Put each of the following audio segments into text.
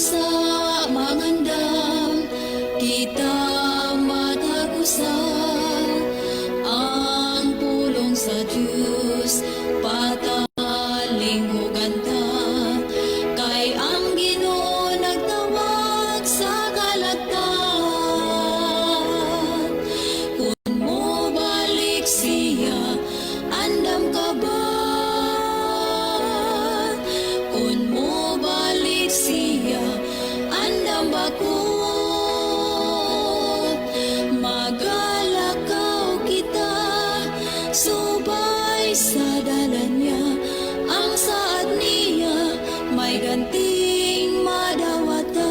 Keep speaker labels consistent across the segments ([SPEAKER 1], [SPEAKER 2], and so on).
[SPEAKER 1] Sa mangandam kita matagusan ang pulong sa Diyos, patalinghugan ta kay ang Ginoo nagtawag sa kalagtan. Kung mobalik siya, andam ka ba? Kung mobalik siya, andam ba ko? Magalakaw kita subay sa dalan niya. Ang saad niya may ganting madawatan.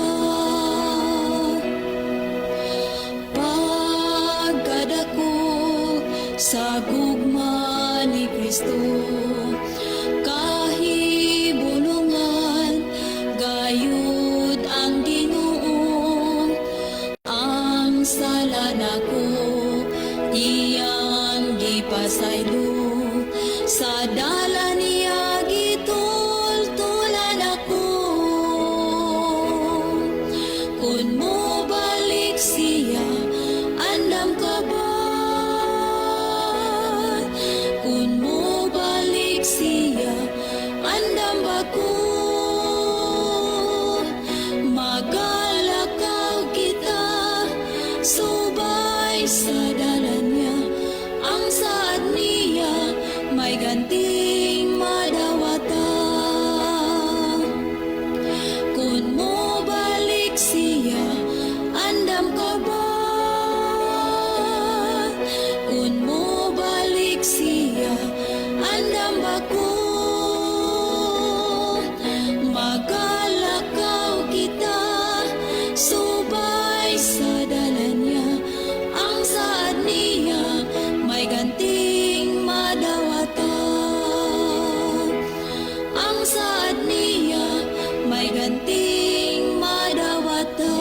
[SPEAKER 1] Pagkadako sa gugma ni Kristo, kahibulungan gayud ang Ginoo. Ang sala nako iyang gipasaylo, sa dalan niya gitultulan ako. Kung mobalik siya, andam ka ba? Kung mobalik siya, andam ba ko? Magalakaw kita subay sa dalan niya. Ang saad niya may ganting madawatan. Kung mobalik siya, andam ka ba? Kung mobalik siya, andam ba ko? Magalakaw kita subay sa dalan niya. Ang saad niya may ganting madawatan. Ang saad niya may ganting madawatan.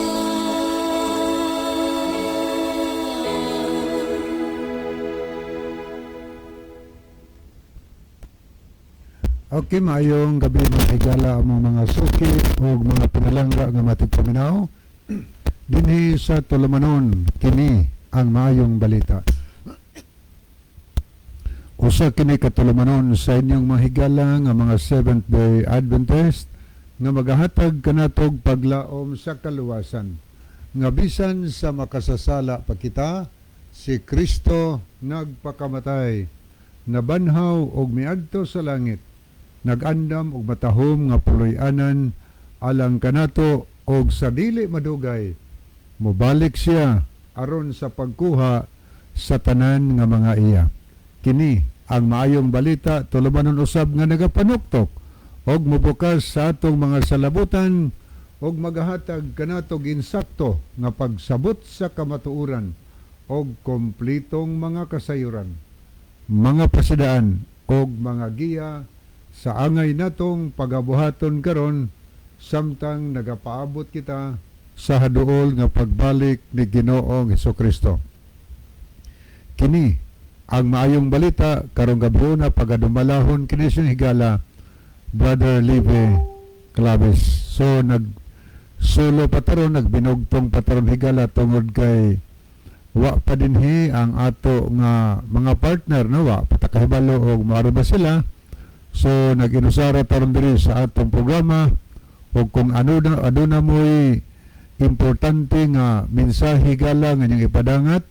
[SPEAKER 2] Okay, maayong gabi, mga higala, among mga suki ug mga pinalangga nga matigpaminaw dinhi sa Tulumanon. Kini ang Maayong Balita. Usa kini ka tulumanon sa inyong mga higala nga mga Seventh Day Adventist nga magahatag kanatog paglaom sa kaluwasan. Nga bisan sa makasasala pa kita, si Kristo nagpakamatay, nabanhaw og miadto sa langit, nag-andam og matahom nga puloy-anan alang kanato, og sa dili madugay mobalik siya aron sa pagkuha sa tanan nga mga iya. Kini ang Maayong Balita, tulumanon usab nga nagapanuktok og mobukas sa atong mga salabutan og magahatag kanatog insakto nga pagsabot sa kamatuoran og komplitong mga kasayuran, mga pasidaan og mga giya sa angay natong pagabuhaton karon samtang nagapaabot kita sa haduol nga pagbalik ni Ginoong Hesukristo. Kini ang Maayong Balita karong gabi na pagadumalahon kini siyang higala, Brother Live Claves. So nag solo pataron, nagbinugtong pataron, higala, tungod kay wa pa dinhi ang ato nga mga partner, no, wa pa ta kahibalo og maari ba sila. So nag-inusara taron diri sa atong programa ug kung ano na aduna mo'y importante nga mensahe, gala, nga inyong ipadangat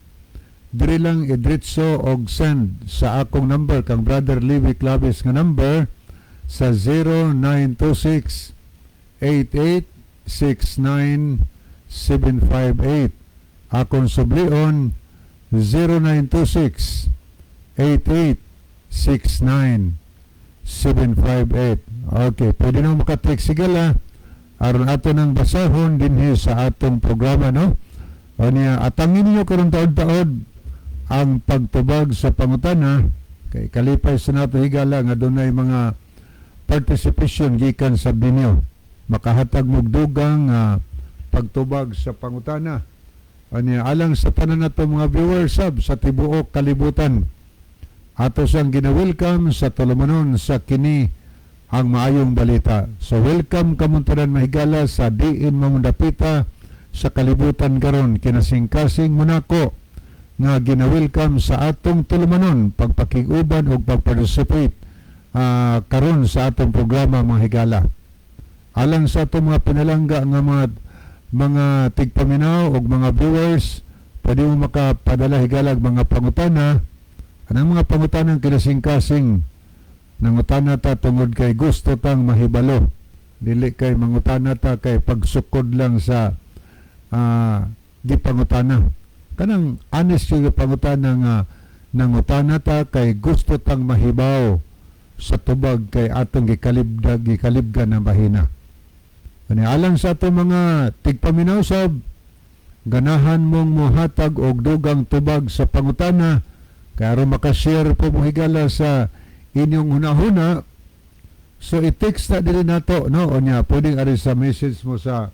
[SPEAKER 2] diri lang, idritso og send sa akong number, kang Brother Levi Claves nga number sa 0926 8869 758. Akong sublion, 0926 8869 758. Okay, pwede na maka-text, higala, aron ato nang basahon dinhi sa atong programa, no? O niya, atangin niyo karon taod-taod ang pagtubag sa pangutana kay kalipay sa nato, higala, nga dunay mga participation gikan sa binyo. Makahatag mo dugang pagtubag sa pangutana. Anya, alang sa tanan nato mga viewers sab sa tibuok kalibutan. Ato siyang gina-welcome sa tulumanon sa kini Ang maayong balita. So welcome kamong tanan, mahigala, sa diin mo dapita sa kalibutan karon, kinasingkasing munako nga gina-welcome sa atong tulumanon pagpakig-uban ug pagparticipate karon sa atong programa, mga higala. Alang sa atong mga pinalangga nga mga tigpaminaw ug mga viewers, pwede mo makapadala, higala, og mga pangutana. Anang mga pangutana kinasingkasing nangutana ta tungod kay gusto tang mahibalo, dili kay mangutana ta kay pagsukod lang sa gipangutana. Kanang honest yung pangutana nga nangutana ta kay gusto tang mahibaw sa tubag kay atong gikalibdag gikalibgan na mahina. Kani alang sa atong mga tigpaminaw sab, ganahan mong mohatag og dugang tubag sa pangutana kay aron makashare po mo, higala, sa inyong hunahuna, so i-text na diri nato, no? Unya pwedeng ari sa message mo sa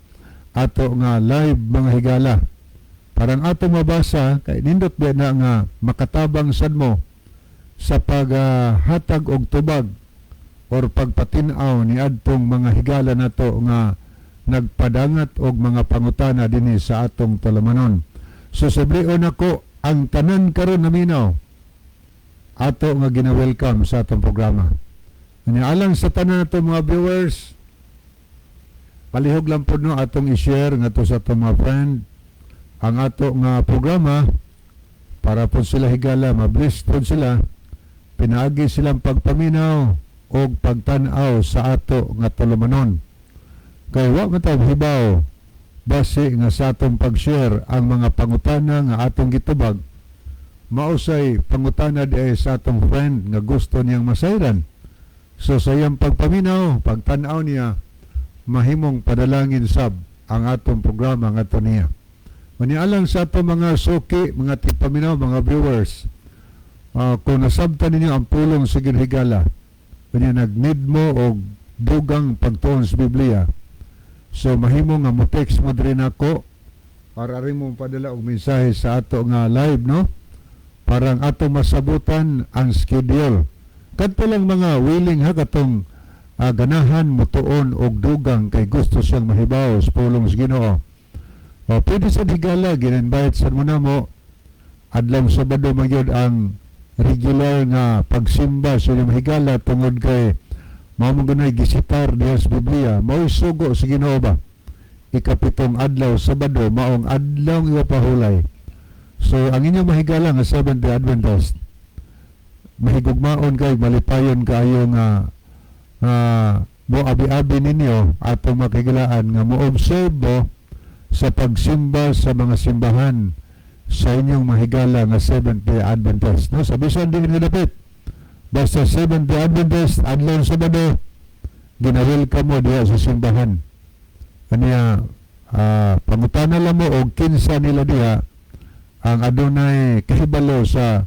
[SPEAKER 2] ato nga live, mga higala, parang ato mabasa kay nindot ba na nga makatabang sad mo sa paghatag og tubag or pagpatin-aw ni adtong mga higala nato nga nagpadangat og mga pangutana dinhi sa atong tulumanon. So sublion nako ang tanan karon naminaw, ato nga gina-welcome sa atong programa. Ani alang sa tanan nato mga viewers, palihog lang po, no, atong i-share ngadto sa atong mga friend ang ato nga programa para po sila, higala, mabless po sila pinaagi silang pagpaminaw o pagtan-aw sa ato nga tulumanon. Kay wa man ta hibaw, base nga sa atong pag-share ang mga pangutana nga atong gitubag, mausay pangutana di ay sa atong friend nga gusto niyang masayran. So sa iyang pagpaminaw, pagtan-aw niya, mahimong padalangin sab ang atong programa ngadto niya. Unya alang sa atong mga suki, mga tigpaminaw, mga viewers, kung nasabtan ninyo ang pulong sa higala, unya nag-need mo og dugang pagtuon sa Biblia, so mahimo nga mo text mo diri nako para rin mo padala og mensahe sa ato nga live, no? Parang ato masabutan ang schedule. Kadto lang mga willing ha, katong ganahan mo tuon og dugang kay gusto siyang mahibaw sa pulong sa Ginoo. O pwede sa higala, gin-invite sa mo na mo adlaw Sabado magyud ang regular nga pagsimba sa inyong higala tungod kay mao man gunay gisitar diha sa Biblia, mao'y sugo sa Ginoo ba, ikapitong adlaw, Sabado, maong adlaw ipahulay. So ang inyong mahigala nga Seventh Day Adventist, mahigugmaon kay malipayon kaayo nga mo abi-abi ninyo atong makigilaan nga mo observe mo sa pagsimba sa mga simbahan sa inyong mahigala nga Seventh Day Adventist, no? Sa bisan diin nga dapit, basta Seventh Day Adventist, adlaw Sabado gina-welcome mo diha sa simbahan. Kaniya pangutana lang mo og kinsa nila diha ang adunay kahibalo sa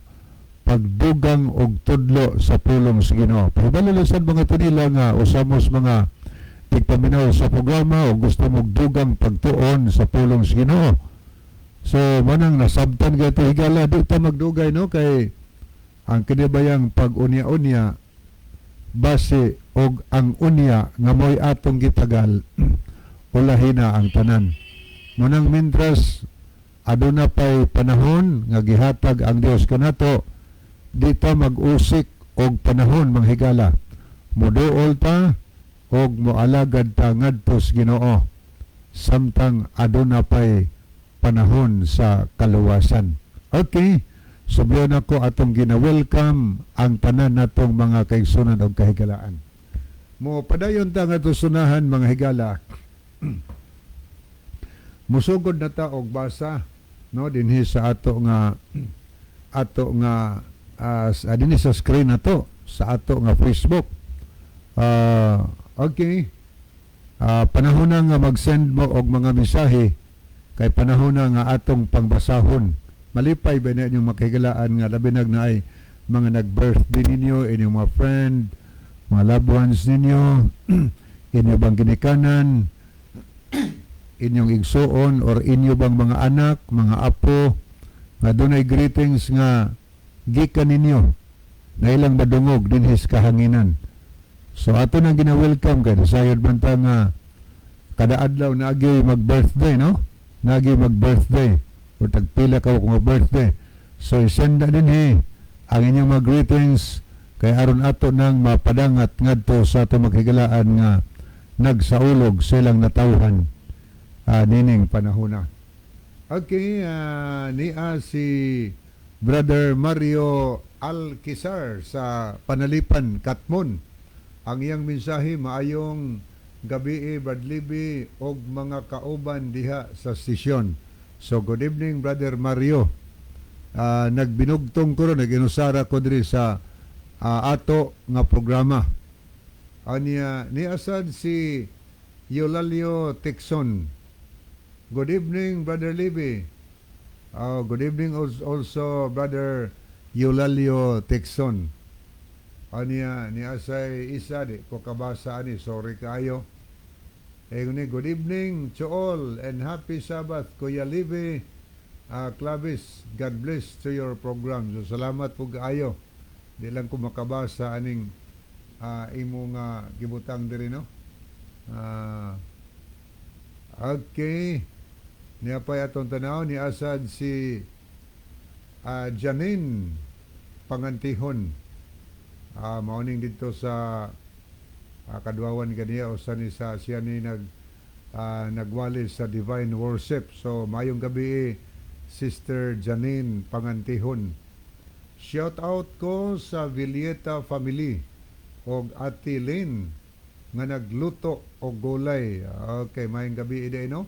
[SPEAKER 2] pagdugang og tudlo sa pulong sa Ginoo. Pahibalo lang sad mga nila nga usa mo sa mga tigpaminaw sa programa o gusto mo dugang pagtuon sa pulong sa Ginoo. So manang nasabtan kay higala, di ta magdugay, no, kay ang kinibayang pag-unya-unya, base og ang unya nga mo'y atong gitagal, ulahina ang tanan. Munang mintras aduna pay panahon nga gihatag ang Dios kanato, di ta mag-usik og panahon, mga higala. Muduol ta og moalagad ta ngadto sa Ginoo samtang aduna pay panahon sa kaluwasan. Okay. Subliyon ako atong gina-welcome ang tanan natong mga kaigsunan og kahigalaan. Mo padayon ta nga sunahan, mga higala. Musugod na ta og basa, no, dinhi sa ato nga dinhi sa screen nato sa ato nga Facebook. Okay. Panahon na nga mag-send mo og mga mensahe kay panahon na nga atong pangbasahon. Malipay ba na inyong makigalaan nga labi nag na ay mga nag-birthday ninyo, inyong mga friend, mga loved ones ninyo, inyo bang ginikanan, inyong igsuon or inyo bang mga anak, mga apo, nga dunay greetings nga gikan ninyo na ilang madungog dinhi sa kahanginan. So ato nang gina-welcome kay sayod man ta nga kada adlaw naagi mag-birthday, no? Naagi mag-birthday. O tagpila ka kung mag-birthday. So isend na dinhi ang inyong mga greetings kay aron ato nang mapadangat ngadto sa ato maghigalaan nga nagsaulog silang natawhan nining panahona. Okay, niya si Brother Mario Alquizar sa Panalipan, Katmon. Ang iyang mensahe, "Maayong gabi, Brad Libby og mga kauban diha sa sesyon." So good evening, Brother Mario. Nagbinugtong ko ron, nag-inusara ko diri sa ato nga programa. Aniya ni asad si Eulalio Tixon. "Good evening, Brother Libby." Good evening also, Brother Eulalio Tixon. Aniya ni asay isa, di ko kabasa ani, sorry kaayo. Eh, ni, "Good evening to all and happy Sabbath, Kuya Libby Clavis. God bless to your program." So salamat po kaayo. Di lang ko makabasa aning imo nga gibutang diri, no. Okay. Niya pa atong tanaw ni asad si Janine Pangantihon. Mauning dito sa kadwawan kaniya o sa ni sa siya ni nagwali sa Divine Worship. So mayong gabi, Sister Janine Pangantihon. "Shout out ko sa Villeta family og Ate Lynn nga nagluto og gulay." Okay, mayong gabi ide, no?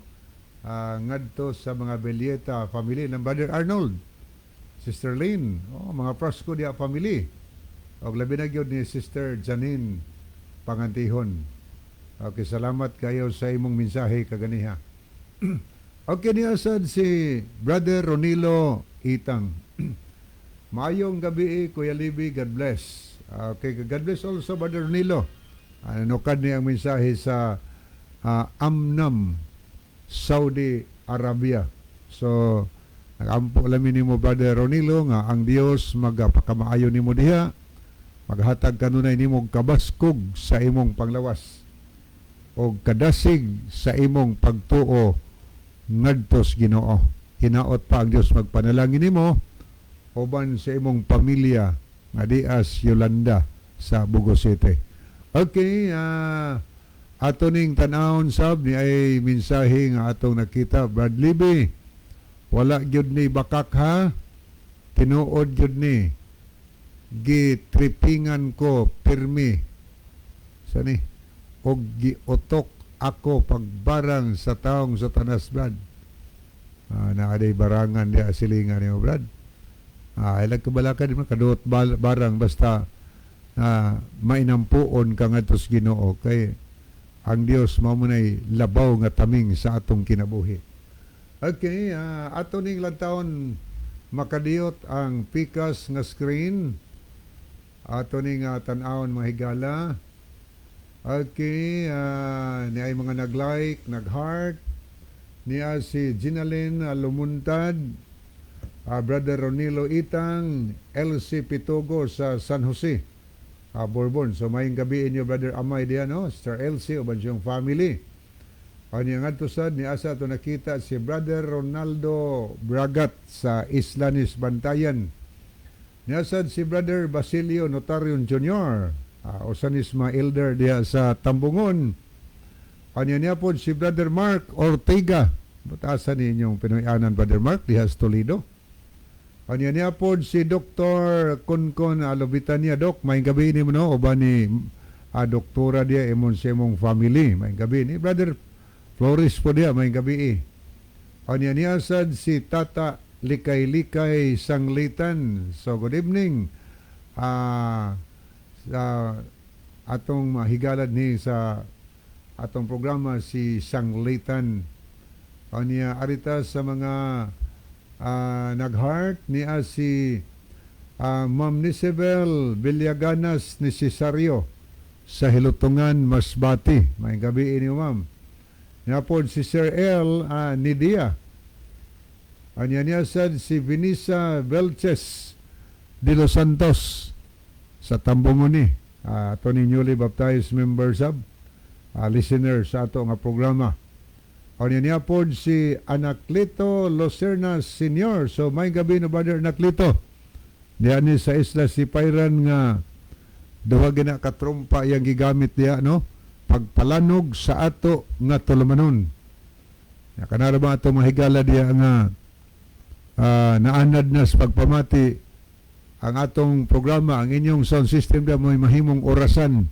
[SPEAKER 2] Ngadto sa mga Villeta family ng Brother Arnold, Sister Lynn, oh, mga Prasco diya family. Og labi na gyud ni Sister Janine Pangantihon. Okay, salamat kayo sa imong mensahe kaganiha. Okay, niya sad si Brother Ronilo Itang. "Maayong gabi, Kuya Libby, God bless." Okay, God bless also, Brother Ronilo. Ano kad niya ang mensahe sa Amnam, Saudi Arabia. So, nagampo lami nimo, Brother Ronilo, nga ang Dios magapakamaayo nimo diha, maghatag kanunay nimo kabaskog sa imong panglawas og kadasig sa imong pagtuo ngadto sa Ginoo. Hinaot pa ang Dios magpanalangin nimo uban sa imong pamilya nga dias Yolanda sa Bogo City. Okay, ato ning tan-awon sab ni ay mensahe nga atong nakita. "Brad Libby, wala gyud ni bakak ha. Tinuod gyud ni. Gitripingan ko pirmi. Sa ni? Og giutok ako pagbarang sa taong Satanas, Brad." Naa day barangan diya silingan niyo, Brad. Ilag kabalakan di man kaduot barang basta mainampuon ka ngadto sa Ginoo kay ang Dios mao man ay labaw nga taming sa atong kinabuhi. Okay, ato ning lantawon makadiyot ang pikas nga screen. Ato ning tan-awon, mga higala. Okay, ni ay mga nag-like, nag-heart. Niya si Ginalyn Lumuntad, Brother Ronilo Itang, LC Pitogo sa San Jose, Bourbon. So mayong gabi inyo, Brother Amay diyan, no? Sir LC uban siyang family. Ano nga to sad ni asa to nakita si Brother Ronaldo Bragat sa Islanis, Bantayan. Niya sad si Brother Basilio Notarion Jr. Usa ni sa mga elder diha sa Tambungon. Kanya niya po si Brother Mark Ortega. Batasan ninyong Pinoy-anan, Brother Mark, diha sa Toledo. Kanya niya po si Dr. Konkon Alobitania. Dok, may gabi ni mo, no? O ba ni doktora diya imong sa imong family. May gabi ni Brother Flores po diya, may gabi eh. Kanya niya sad si Tata Likay-Likay Sanglitan. So good evening. Sa atong mahigalad ni sa atong programa si Sanglitan. Kanya arita sa mga nag-heart niya si Ma'am Nisabel Villaganas ni Cesario sa Hilutungan, Masbate. May gabi inyo, ma'am. Niya po si Sir L. Nidia. Anya niya sad si Vanessa Velches de los Santos sa Tambungoni. Tony newly baptized members of listener sa ato nga programa. O niya pod si Anacleto Lucerna Senior. So maayong gabii no, Brother Anacleto. Diya ni sa isla si Pairan nga duha gina ka trumpa yang gigamit diya, no, pagpalanog sa ato nga tulumanon. Ya, kanara ba ato mahigala diya nga naanad na sa pagpamati ang atong programa, ang inyong sound system diya mo'y mahimong orasan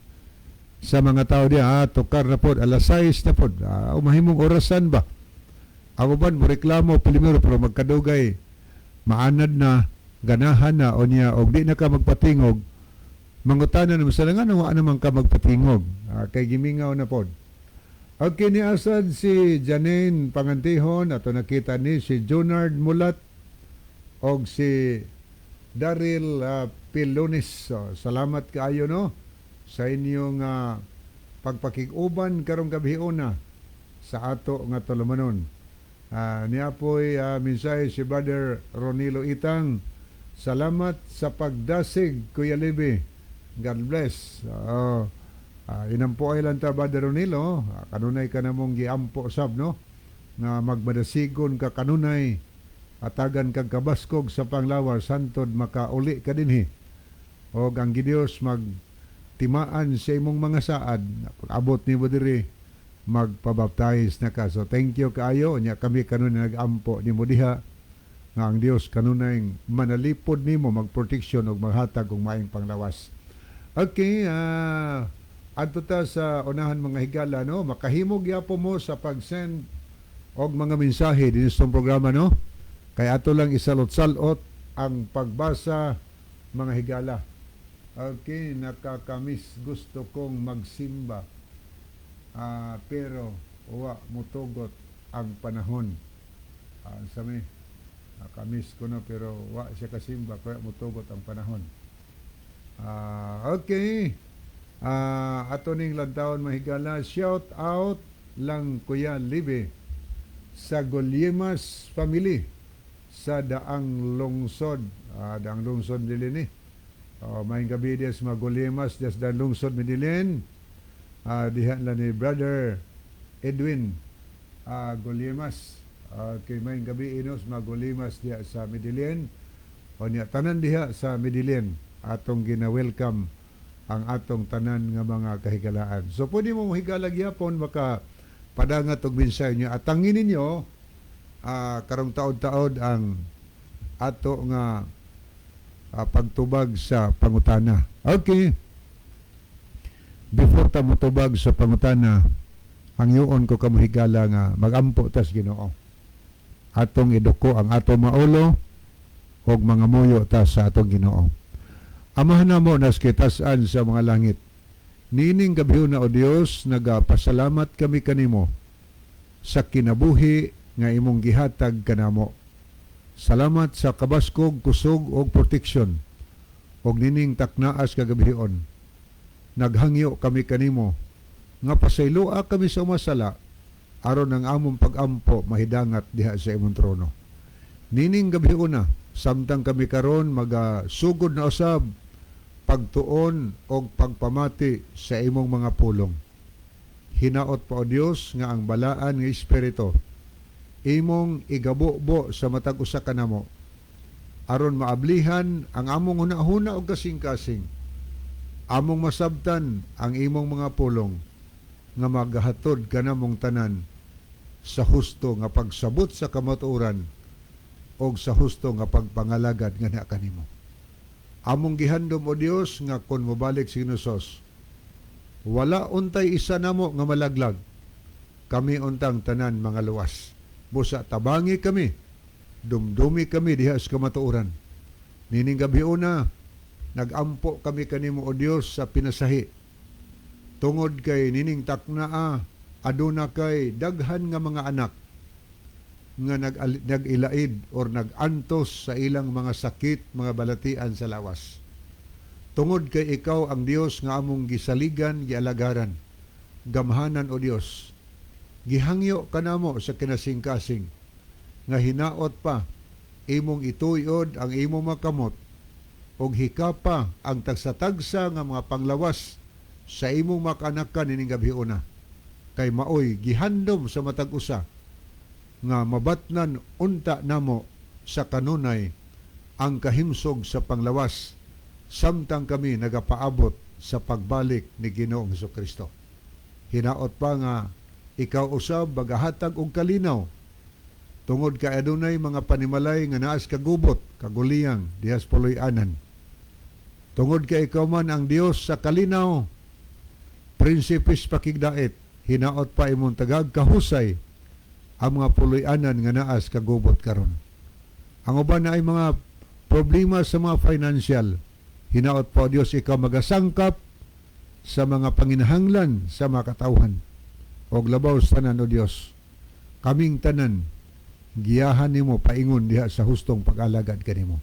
[SPEAKER 2] sa mga tao diya, tukar na pod, alas 6 na pod, mahimong orasan ba? Ang uban mo reklamo primero, pero magkadugay maanad na, ganahan na o niya og di na ka magpatingog, mangutana naman sila nga wa naman ka magpatingog, kay gimingaw na pod. Okay, ni asad si Janine Pangantihon, ato nakita ni si Junard Mulat og si Daryl Pilonis. So, salamat kaayo, no, sa inyong pagpakig-uban karong gabi una sa ato nga tulumanon. Niya po'y mensahe si Brother Ronilo Itang. "Salamat sa pagdasig, Kuya Libi. God bless." Inampo ay lang ta, Brother Ronilo. Kanunay ka na mong giampo sab, no? Nga magmadasigon ka kanunay, atagan kag kabaskog sa panglawas hantod makauli ka dinhi. Og ang Diyos mag timaan sa imong mga saad, pag abot nimo diri magpabaptize na ka. So thank you kaayo nya kami kanunay nagampo nimo diha nga ang Dios kanunay manalipod nimo, magproteksyon ug maghatag og maayong panglawas. Okay, adto ta sa unahan, mga higala, no, makahimog gyapon mo sa pag-send og mga mensahe dinhi sa programa, no, kay ato lang isalot-salot ang pagbasa, mga higala. Okay, nakakamiss, gusto kong magsimba. Pero wa mutugot ang panahon. Sa mi nakamiss ko na pero wa siya kasimba kaya mutugot ang panahon. Okay. Ato ning lantawon, mahigala, shout out lang, Kuya Libe, sa Golyemas family sa Daang Lungsod. Daang Lungsod dili ni. Oh, maayong gabii diya sa mga Golyemas diya sa Daang Lungsod Medellin. Diha lang ni Brother Edwin Golyemas. Okay, maayong gabii no sa mga Golyemas diha sa Medellin. O niya tanan diha sa Medellin atong gina-welcome ang atong tanan nga mga kahigalaan. So pwede mo mohigala gyapon, maka padangat og mensahe niyo. Atangin ninyo karong taod-taod ang ato nga pagtubag sa pangutana. Okay. Before ta motubag sa pangutana, hangyoon ko kamo, higala, nga magampo tas Ginoo. Atong iduko ang ato maulo og mga muyo ta sa atong Ginoo. Amahan namo nas kitasan sa mga langit. Niining gabi na, O Dios, nagapasalamat kami kanimo sa kinabuhi nga imong gihatag kanamo. Salamat sa kabaskog, kusog og proteksyon og nining taknaas kagabion. Naghangyo kami kanimo nga pasayloa kami sa masala aron ang among pagampo mahidangat diha sa imong trono. Nining gabi una, samtang kami karon magasugod na usab pagtuon og pagpamati sa imong mga pulong. Hinaot pa, O Dios, nga ang balaan nga espiritu imong igabubo sa matag usa kanamo aron maablihan ang among hunahuna og kasing-kasing, among masabtan ang imong mga pulong nga magahatod kanamong tanan sa husto nga pagsabot sa kamatuoran og sa husto nga pagpangalagad nga kanimo. Among gihandom, O Dios, nga kon mobalik si Hesus, wala untay isa namo nga malaglag. Kami untang tanan mga luwas. Busa tabangi kami, dumdumi kami diha sa kamatuoran. Nining gabi una, nagampo kami kanimo, O Dios, sa pinasahi. Tungod kay nining taknaa, aduna kay daghan nga mga anak nga nag-ilaid or nag-antos sa ilang mga sakit, mga balatian sa lawas. Tungod kay ikaw ang Dios nga among gisaligan, gialagaran. Gamhanan, O Dios, gihangyo kanamo sa kinasingkasing nga hinaot pa imong ituyod ang imong makamot Og hikapa ang tagsa-tagsa nga mga panglawas sa imong makaanakan ining gabhiona kay maoy gihandom sa matag usa nga mabatnan unta namo sa kanunay ang kahimsog sa panglawas samtang kami nagapaabot sa pagbalik ni Ginoong Kristo. Hinaot pa nga ikaw usab magahatag og kalinaw tungod kay adunay mga panimalay nga naas kagubot, kaguliyang dihas puloy-anan. Tungod kay ikaw man ang Dios sa kalinaw, Prinsipes pakigdait, hinaot pa imong tagag kahusay ang mga puloy-anan nga naas kagubot karon. Ang uban na ay mga problema sa mga financial, hinaot po, Dios, ikaw magasangkap sa mga panginahanglan sa mga katawhan. Og labaw sa tanan, O Dios, kaming tanan giyahan nimo paingon diha sa hustong pag-alagad kanimo.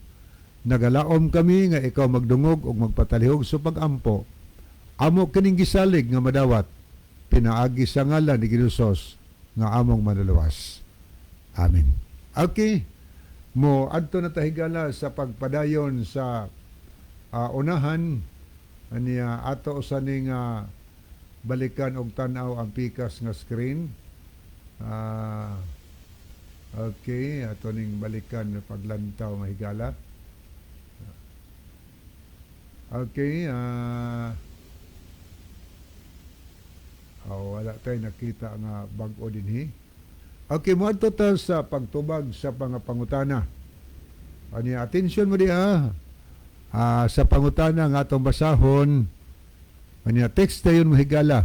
[SPEAKER 2] Nagalaom kami nga ikaw magdungog ug magpatalihog sa pag-ampo. Amo kining gisalig nga madawat pinaagi sa ngalan ni Hesus nga among manluluwas. Amen. Okay. Mo adto na ta, higala, sa pagpadayon sa unahan aniya ato sa ning balikan og tan-aw ang pikas nga screen. Okay, ato ning balikan paglantaw, mga higala. Okay, oh, wala tayo nakita nga bag-o dinhi. Okay, moadto ta sa pagtubag sa mga pangutana. Ani atensyon mo diha. Sa pangutana nga atong basahon. Ani text dayon mo, higala.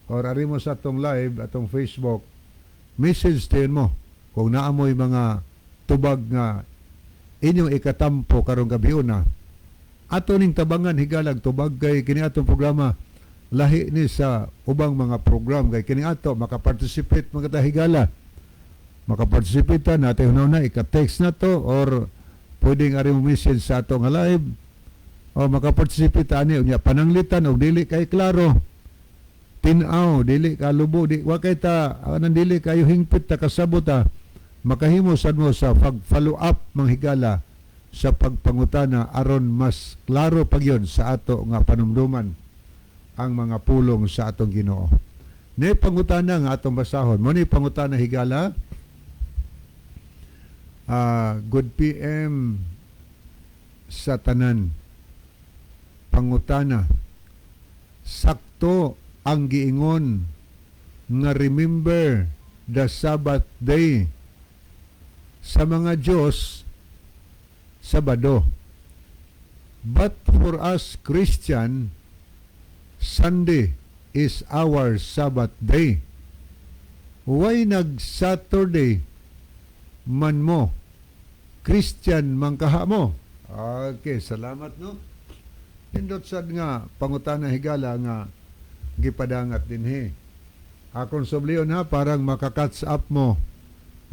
[SPEAKER 2] Or ari mo sa atong live, atong Facebook. Message dayon mo kung naa moy mga tubag nga inyong ikatampo karong gabi una. Ato ning tabangan, higalag tubag, kay kini atong programa lahi ni sa ubang mga program kay kini ato makaparticipate mga ta, higala. Makaparticipate ta natin na ika-text na to or pwedeng ari mo message sa ato nga live o makaparticipate ta ani. Unya pananglitan og dili kay klaro, tin-aw dili ka lubo, di wa kay ta anang dili kayo hingpit ta kasabot ta, makahimo sad mo sa pag follow up, mga higala, sa pagpangutana aron mas klaro pag yun sa ato nga panumduman ang mga pulong sa atong Ginoo. Ni pangutana nga atong basahon. Mo ni pangutana, higala. Good PM sa tanan. Pangutana. Sakto ang giingon nga remember the Sabbath day sa mga Diyos, Sabado. But for us Christian, Sunday is our Sabbath day. Why nag-Saturday man mo? Christian man kaha mo? Okay, salamat, no. Nindot sad nga pangutana, higala, nga gipadangat dinhi. Akong sublion ha, parang maka-catch up mo.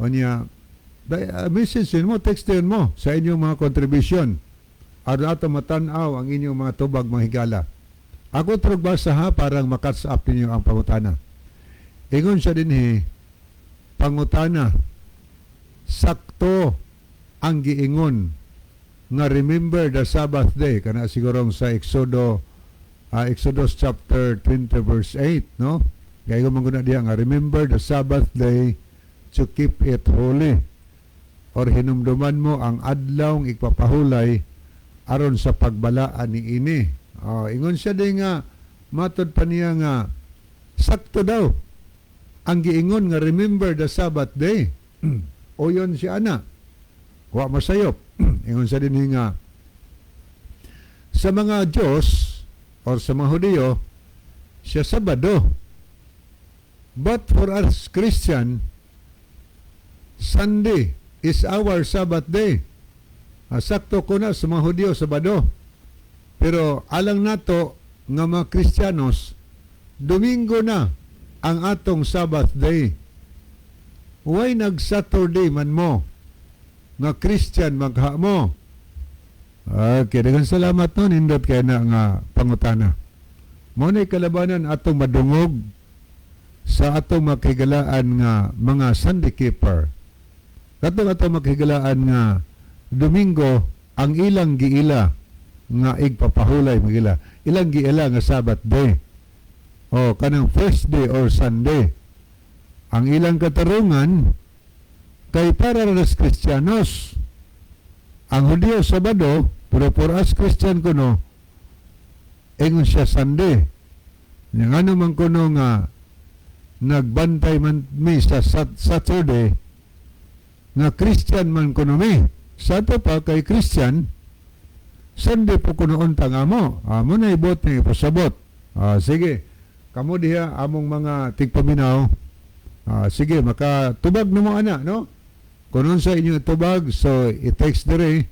[SPEAKER 2] O niya, message mo, text mo sa inyong mga contribution. Aron ato matan-aw ang inyong mga tubag, mga higala. Ako trog basa ha, parang maka-catch up ninyo ang pangutana. Ingon siya dinhi, pangutana, sakto ang giingon nga remember the Sabbath day, kana siguro sa Exodus chapter 20 verse 8, no? Kaya man guna diya nga remember the Sabbath day to keep it holy or hinumduman mo ang adlaw igpapahulay aron sa pagbalaan ni ini. Oh, ingon siya din nga matod pa niya nga sakto daw ang giingon nga remember the Sabbath day. O yun siya ana. Wa masayop. Ingon siya din nga sa mga Diyos or sa mga Hudiyo siya Sabado. But for us Christian, Sunday is our Sabbath day. Sakto ko na sa mga Hudiyo Sabado. Pero alang nato nga mga Kristiyanos, Domingo na ang atong Sabbath day. Why nag-Saturday man mo? Nga Christian magha mo? Okay, daghang salamat, no, nindot kay na nga pangutana. Mo ni kalabanan atong madungog sa atong makigalaan nga mga Sunday keeper. Katong atong makigalaan nga Domingo ang ilang giila. Nga igpapahulay magila. Ilang giila nga Sabbath day. O kanang first day or Sunday. Ang ilang katarungan kay para ra sa Kristiyanos. Ang Hudiyo Sabado, pero for us Christian kuno, ingon siya Sunday. Nya ngano man kuno nga nagbantay man mi sa Saturday nga Christian man kuno mi? Sa ato pa kay Christian, Sunday po kuno untang amo. Amo na ibot ni ipasabot. Ah, sige. Kamo diha among mga tigpaminaw. Ah, sige, makatubag na mo ana, no? Kung sa inyong tubag, so i-text dire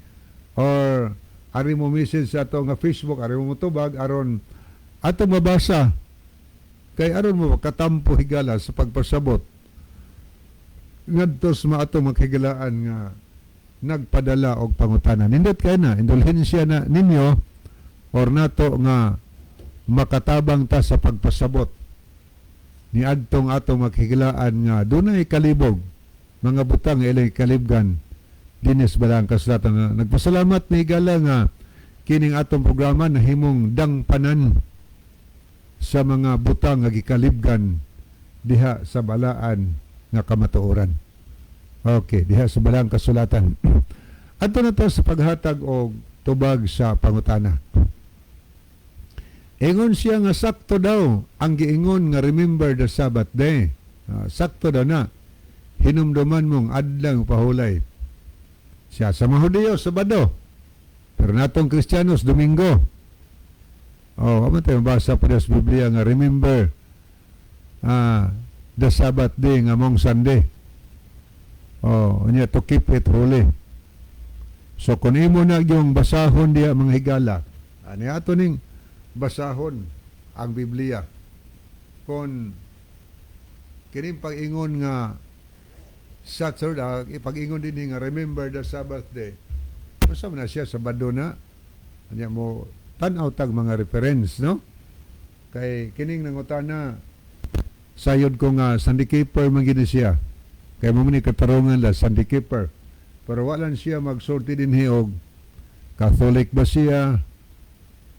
[SPEAKER 2] or ari mo message sa ato nga Facebook, ari mo tubag aron ato mabasa kay aron mo katampo, higala, sa pagpasabot ngadto sa mga ato makhigalaan nga nagpadala og pangutana. Nindot kay na indulhensya na ninyo or nato nga makatabang ta sa pagpasabot ni adtong ato makhigalaan nga dunay kalibog mga butang nga ilang kalibgan dinis balang kasulatan. Nagpasalamat ni higala nga kining atong programa nahimong dangpanan sa mga butang nga gikalibgan diha sa balaan nga kamatuoran. Okay, diha sa balaang kasulatan. Adto na to sa paghatag og tubag sa pangutana. Ingon siya nga sakto daw ang giingon nga "Remember the Sabbath day." Ah, sakto daw na. Hinumduman mong adlang pahulay. Siya sa mga Hudiyo, Sabado. Pero natong Kristiyanos, Domingo. Oh, amo tayo mabasa pa sa Biblia nga "Remember the Sabbath day" nga mong Sunday. Oh, unya to keep it holy. So kung imo na yung basahon diya, mga higala, ani ato ning basahon ang Biblia. Kung kining pag-ingon nga Saturday, ipag-ingon din nga "Remember the Sabbath day." Basta man na siya Sabado na. Anya mo tan-aw tag mga reference, no? Kay kining nangutana, sayod ko nga Sunday keeper man gini siya. Kay mo ni katarungan la Sunday keeper. Pero wala siya magsulti dinhi og Catholic ba siya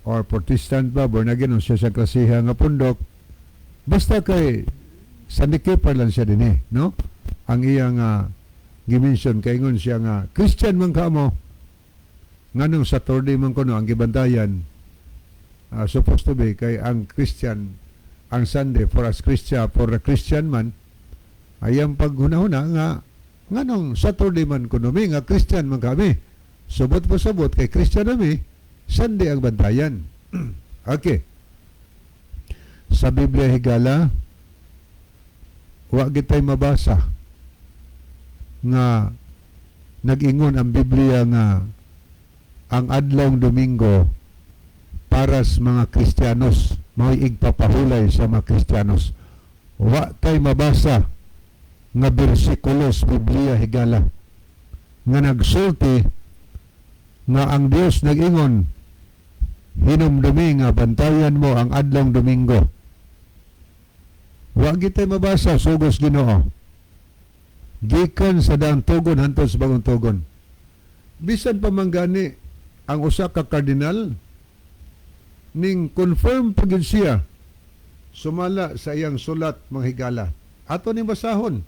[SPEAKER 2] or Protestant ba, born again siya sa klasiha nga pundok. Basta kay Sunday keeper lang siya dinhi, no? Ang iyang gimension kay ingon siya nga Christian man ka mo, nganong Saturday man kuno ang gibantayan? Supposed to be kay ang Christian ang Sunday for us Christian, for the Christian man ay ang paghunahuna nga nganong Saturday man kuno mi nga Christian man kami? Subot po sabot kay Christian nami, Sunday ang bantayan. Okay, sa Biblia, higala, wa gitay mabasa nga nag-ingon ang Biblia nga ang adlawng Domingo para sa mga Kristiyanos, mao'y igpapahulay sa mga Kristiyanos. Wa kay mabasa nga bersikulo sa Biblia, higala, nga nagsulti nga ang Dios nag-ingon, "Hinumdumi nga bantayan mo ang adlawng Domingo." Wa gitay mabasa, sugos Ginoo, gikan sa Daang Tugon hantod sa Bagong Tugon. Bisan pa man gani ang usa ka kardinal ning confirm pa gyud siya sumala sa iyang sulat, mga higala. Ato ning basahon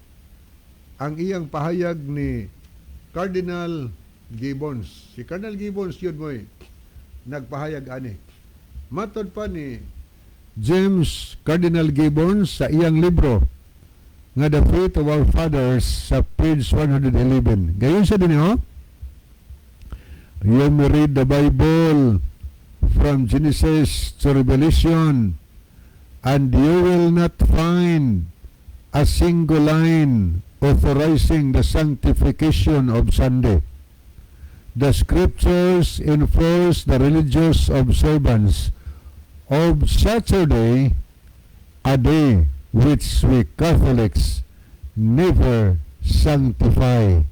[SPEAKER 2] ang iyang pahayag ni Cardinal Gibbons. Si Cardinal Gibbons yun mo'y nagpahayag ani. Matod pa ni James Cardinal Gibbons sa iyang libro nga The Faith of Our Fathers sa page 111. Gayon sa din, oh. You may read the Bible from Genesis to Revelation and you will not find a single line authorizing the sanctification of Sunday. The scriptures enforce the religious observance of Saturday, a day which we Catholics never sanctify.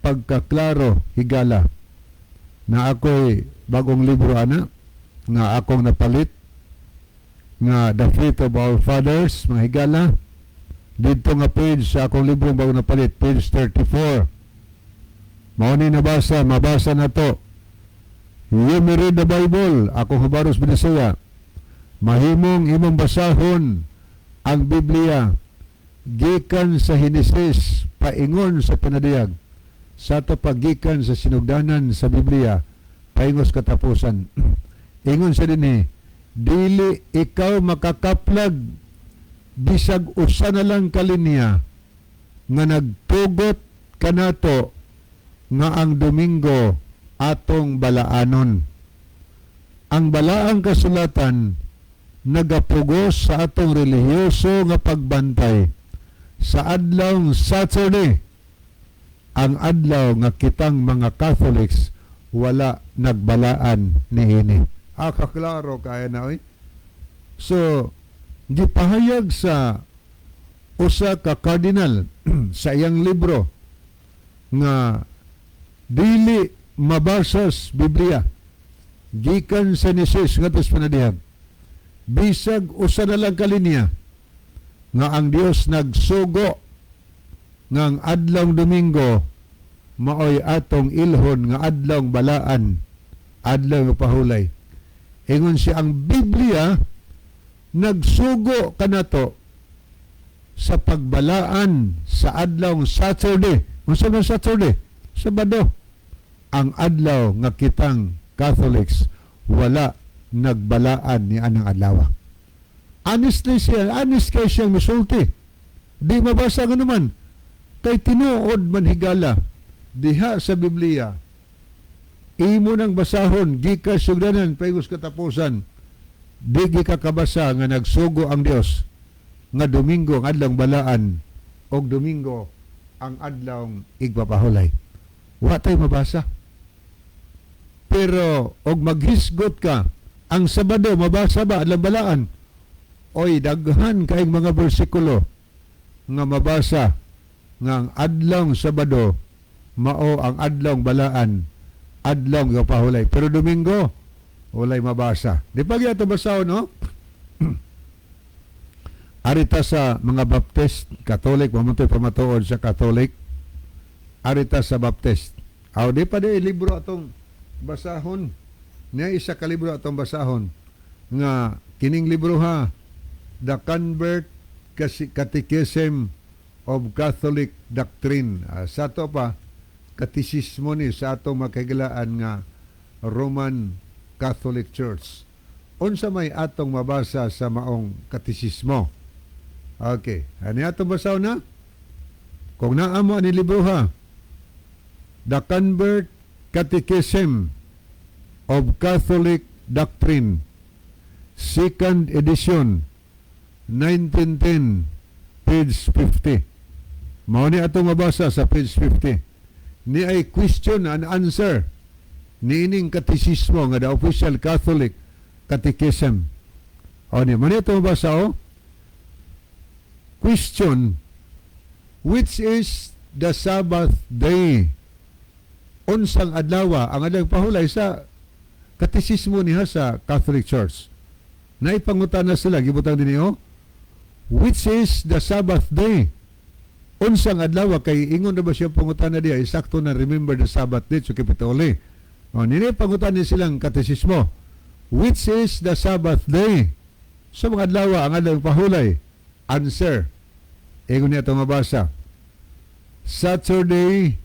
[SPEAKER 2] Pagkaklaro, higala, na ako'y bagong libro ana, nga akong napalit, nga The Faith of Our Fathers, mga higala, dito nga page sa akong libro bagong napalit, page 34. Mao ni nabasa, mabasa na to. You may read the Bible. Ako hubaros Binisaya. Mahimong imong basahon ang Biblia gikan sa Henesis paingon sa Pinadiyag, sa ato paggikan sa sinugdanan sa Biblia paingos katapusan. Ingon sa dinhi, dili ikaw makakaplag bisag usa na lang ka linya nga nagtugot kanato nga ang Domingo atong balaanon. Ang balaang kasulatan nagapugos sa atong relihiyoso nga pagbantay sa adlaw Saturday, ang adlaw nga kitang mga Catholics wala nagbalaan niini. Ah, kaklaro kaya na oy. So gipahayag sa usa ka cardinal sa iyang libro nga dili mabasa sa Biblia gikan sa Henesis ngadto sa Pinadihag bisag usa na lang ka linya nga ang Dios nagsugo nga ang adlaw Domingo maoy atong ilhon nga adlaw balaan, adlaw nga pahulay. Ingon siya, ang Biblia nagsugo kanato sa pagbalaan sa adlaw Saturday. Unsa man Saturday? Sabado, ang adlaw nga kitang Catholics wala nagbalaan ni anang adlaw. Honestly siya, honest kay siyang misulti. Di mabasa nga naman. Kay tinuod man higala diha sa Biblia. Imo nang basahon gikan sugdanan paingos katapusan. Di ka kabasa nga nagsugo ang Dios nga Domingo ang adlaw balaan og Domingo ang adlaw igpapahulay. Wa tay mabasa. Pero og maghisgot ka, ang Sabado mabasa ba adlaw balaan? Oy, daghan kaayong mga bersikulo nga mabasa nga ang adlaw Sabado mao ang adlaw balaan, adlaw pahulay. Pero Domingo, walay mabasa. Di pa gyud basahon, no? Arita sa mga Baptist, Catholic, mamuntoy pamatuod sa Catholic. Arita sa Baptist. Aw, di pa di libro atong basahon. Niya isa ka libro atong basahon nga kining libro ha, The Convert Catechism of Catholic Doctrine. Sa ato pa katisismo ni sa atong makahigalaan nga Roman Catholic Church. Unsa may atong mabasa sa maong katisismo? Okay, ani atong basahon na? Kung naa mo ani libro ha, The Convert Catechism of Catholic Doctrine, second edition, 1910, page 50. Mao ni atong mabasa sa page 50. Ni ay question and answer niining katisismo nga the official Catholic Catechism. O ni, mao ni atong mabasa o. Question: Which is the Sabbath day? Unsang adlaw ang adlaw pahulay sa katisismo niya sa Catholic Church? Naipangutana sila, gibutang din niyo, which is the Sabbath day? Unsang adlaw? Kay ingon na ba siya pangutana diya, sakto na remember the Sabbath day, so keep it holy. O, nini pangutana silang katisismo. Which is the Sabbath day? Sa mga adlaw ang adlaw pahulay. Answer. Ingon niya itong mabasa. Saturday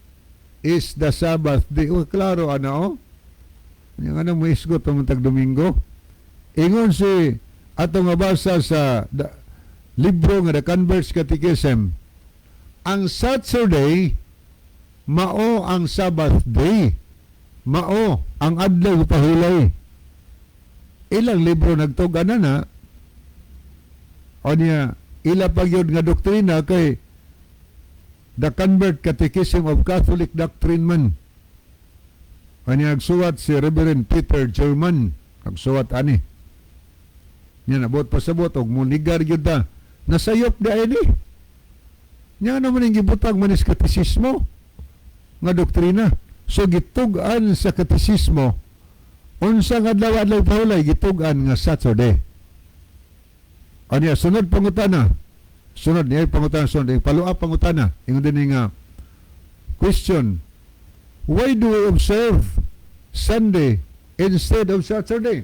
[SPEAKER 2] is the Sabbath day. Oh, klaro ana oh. Yung ano mo isgot ang tag Domingo. Ingon si atong mabasa sa libro nga The Converts Catechism. Ang Saturday mao ang Sabbath day. Mao ang adlaw pahulay. Ilang libro nagtug-an na na o niya ila pa gyud nga doktrina kay The Convert Catechism of Catholic Doctrine man. Ani nagsuwat si Reverend Peter German. Nagsuwat ani. Niya nabot pasabot og munigar gyud ta. Nasayop di ay ni. Nya naman ang gibutang manis katisismo nga doktrina. So gitug-an sa katisismo unsa nga adlaw adlaw pahulay, gitug-an nga Saturday. Anya sunod pangutana. Sunod niya pangutana, sunod follow up pangutana. Ingon din nga question: Why do we observe Sunday instead of Saturday? instead of Saturday?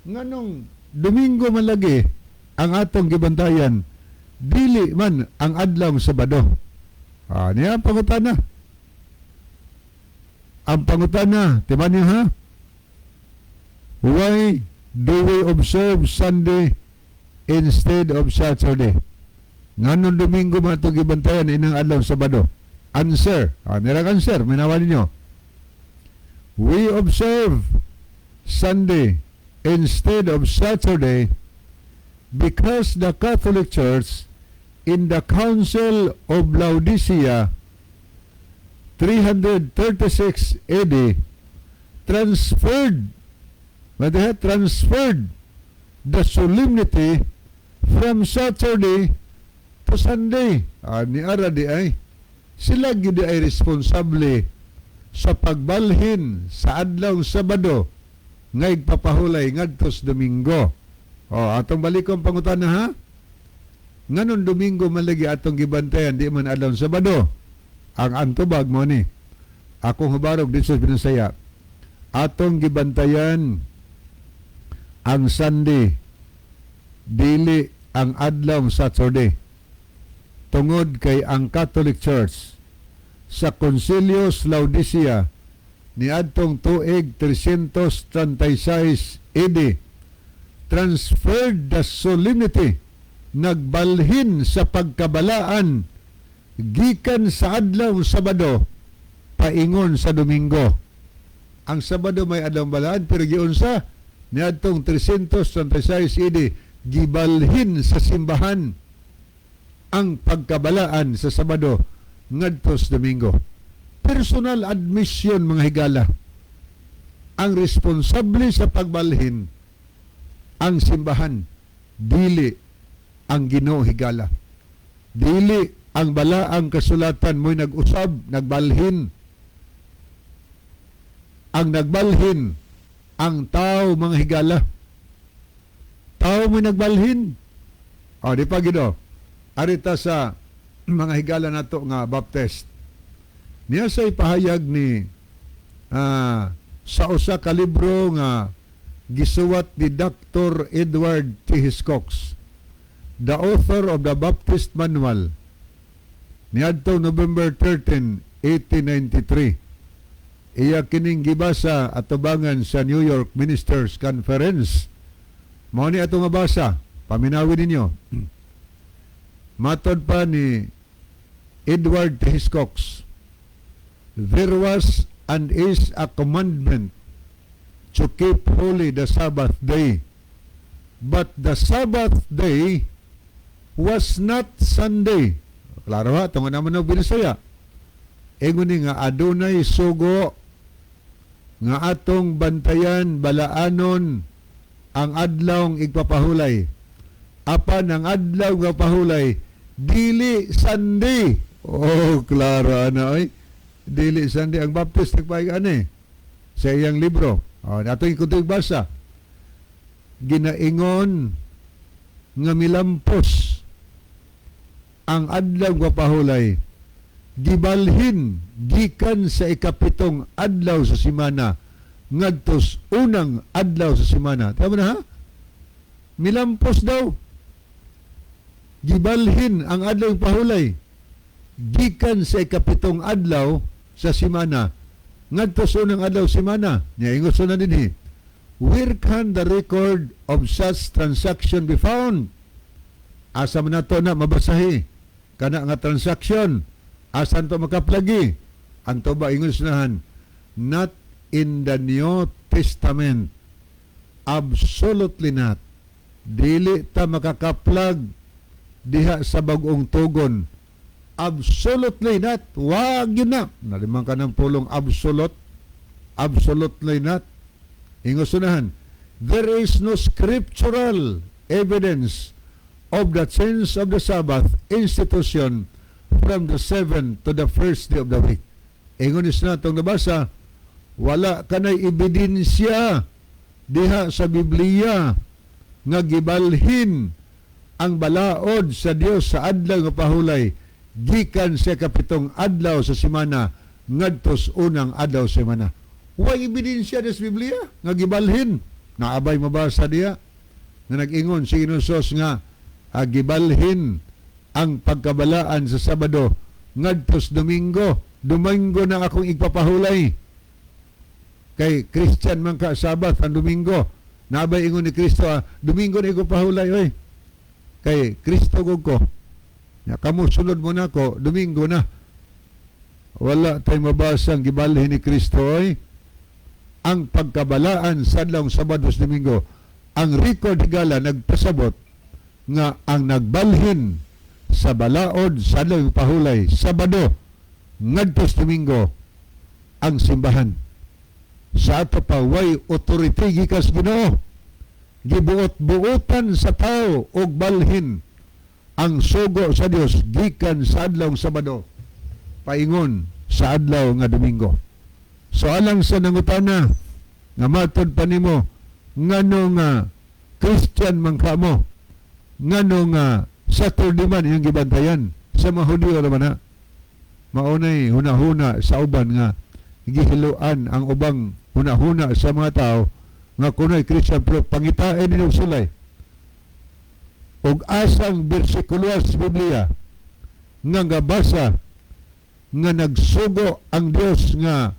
[SPEAKER 2] Nganong Domingo man lagi ang atong gibantayan, dili man ang adlaw Sabado? Ah, niya ang pangutana. Ang pangutana, timan niyo ha? Why do we observe Sunday instead of Saturday? Nganong Domingo man itong gibantayan inang adlaw Sabado? Answer. Ah, nirang answer, minawa ninyo. We observe Sunday instead of Saturday because the Catholic Church in the Council of Laodicea 336 AD transferred, what they had transferred the solemnity from Saturday to Sunday. Ah, ni ara di ay sila gid ay responsable sa pagbalhin sa adlaw Sabado nga igpapahulay ngadto sa Domingo. Oh, atong balikon pangutana ha. Nganong Domingo man lagi atong gibantayan, di man adlaw Sabado? Ang antubag mo ni akong hubarog dito sa Binasaya. Atong gibantayan ang Sunday, dili ang adlaw Saturday, tungod kay ang Catholic Church sa Concilio Laodicea niadtong tuig 336 AD transferred the solemnity, nagbalhin sa pagkabalaan gikan sa adlaw Sabado paingon sa Domingo. Ang Sabado may adlaw balaan, pero giunsa niadtong 336 AD, gibalhin sa simbahan ang pagkabalaan sa Sabado ngadto sa Domingo. Personal admission, mga higala. Ang responsable sa pagbalhin ang simbahan, dili ang Ginoo, higala. Dili ang balaang kasulatan mo'y nag-usab, nagbalhin. Ang nagbalhin ang tao, mga higala. Tao mo'y nagbalhin. O, di pa gido. Arita sa mga higala nato nga Baptist. Niya sa ipahayag ni sa usa ka libro nga gisuwat ni Dr. Edward T. Hiscox, the author of the Baptist Manual, niadto November 13, 1893. Iya kining gibasa atubangan sa New York Ministers Conference. Mao ni ato mabasa. Paminawin ninyo. Matod pa ni Edward T. Hiscox, there was and is a commandment to keep holy the Sabbath day. But the Sabbath day was not Sunday. Klaro ha, tungo naman og Binisaya. Ingon ni nga adunay sugo nga atong bantayan, balaanon ang adlaw igpapahulay. Apan ang adlaw nga pahulay dili Sunday. Oh, klaro ana oy. Dili Sunday. Ang Baptist nagpahayag ani sa iyang libro. Oh, ato yung kutoy basa. Ginaingon nga milampos ang adlaw nga pahulay, gibalhin gikan sa ikapitong adlaw sa simana ngadto sa unang adlaw sa simana. Tama na ha? Milampos daw. Gibalhin ang adlaw pahulay gikan sa ikapitong adlaw sa simana ngadto sa unang adlaw sa simana. Nya ingon na dinhi. Where can the record of such transaction be found? Asa man nato na mabasahi kana nga transaction? Asan to makaplagi? Anto ba ingon sinahan? Not in the New Testament. Absolutely not. Dili ta makakaplag diha sa Bagong Tugon. Absolutely not. Wag yun na. Nalimang ka ng pulong absolute. Absolutely not. Ingon sunahan, there is no scriptural evidence of the change of the Sabbath institution from the seventh to the first day of the week. Ingon is na itong nabasa, wala kanay ebidensya diha sa Biblia nga gibalhin ang balaod sa Dios sa adlaw nga pahulay gikan sa kapitong adlaw sa semana ngadto sa unang adlaw sa semana. Way ebidensya sa Biblia nga gibalhin. Naabay mabasa diya nga nag-ingon si Ginoong nga gibalhin ang pagkabalaan sa Sabado ngadto sa Domingo. Domingo na akong igpapahulay. Kay Christian man ka, Sabat ang Domingo. Naabay ingon ni Kristo, Domingo na igpapahulay oy. Kay Kristo gud ko. Ya, kamo sunod mo na ko, Domingo na. Wala tay mabasa ang gibalhin ni Kristo oy ang pagkabalaan sa adlawng Sabado sa Domingo. Ang record, higala, nagpasabot nga ang nagbalhin sa balaod sa adlawng pahulay Sabado ngadto sa Domingo ang simbahan. Sa ato pa, way authority gikas Ginoo. Gibuot-buotan sa tao og balhin ang sugo sa Dios gikan sa adlawng Sabado paingon sa adlaw nga Domingo. So alang sa nangutana nga matod pa nimo ngano nga Christian man ka mo, ngano nga Saturday man iyong gibantayan? Sa mga Hudyo naman ha. Maunay hunahuna sa uban nga gihiluan ang ubang hunahuna sa mga tao nga kuno'y Christian, pero pangitain ninyo sulay og asang bersikulo sa Biblia nga gabasa nga nagsugo ang Dios nga